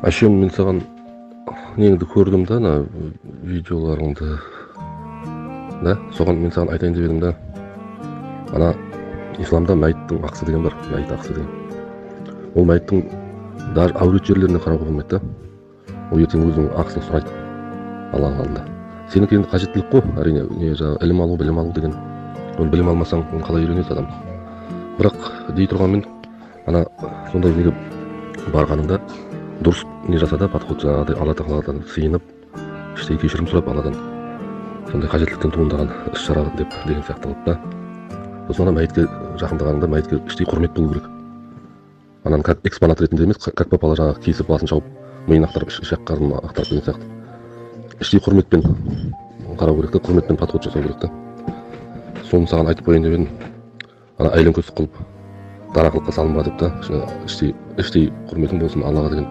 Әшем, мен саған неңді көрдім да, ана видеоларыңды да, соған мен саған айтайын деп едім да. Ана исламда мәйіттің ақысы деген бар, мәйіт ақысы деген. Ол мәйіттің даже әурет жерлеріне қарауға болмайды да. Ол ертең өзінің ақысын сұрайды Алланың алдында. Сенікі енді қажеттілік қой, әрине, не жаңағы ілім алу, білім алу деген. Оны білім алмасаң, оны қалай үйренеді адам? Бірақ дей тұрғанмен, ана сондай неге барғаныңда дұрыс не жаса да, подход, жаңағыдай Алла тағаладан сыйынып, іштей кешірім сұрап Алладан, сондай қажеттіліктен туындаған іс шара деп деген сияқты қылып та. Сосын ана мәйітке жақындағаныңда мәйітке іштей құрмет болу керек. Ананы как экспонат ретінде емес, как попало жаңағы кесіп, басын шауып, миын ақтарып, ішек қарнын ақтарып деген сияқты. Іштей құрметпен қарау керек та, құрметпен подход жасау керек та. Соны саған айтып қояйын деп едім. Ана әйленкөздік қылып, дарақылыққа салынба деп та, іштей құрметің болсын Аллаға деген.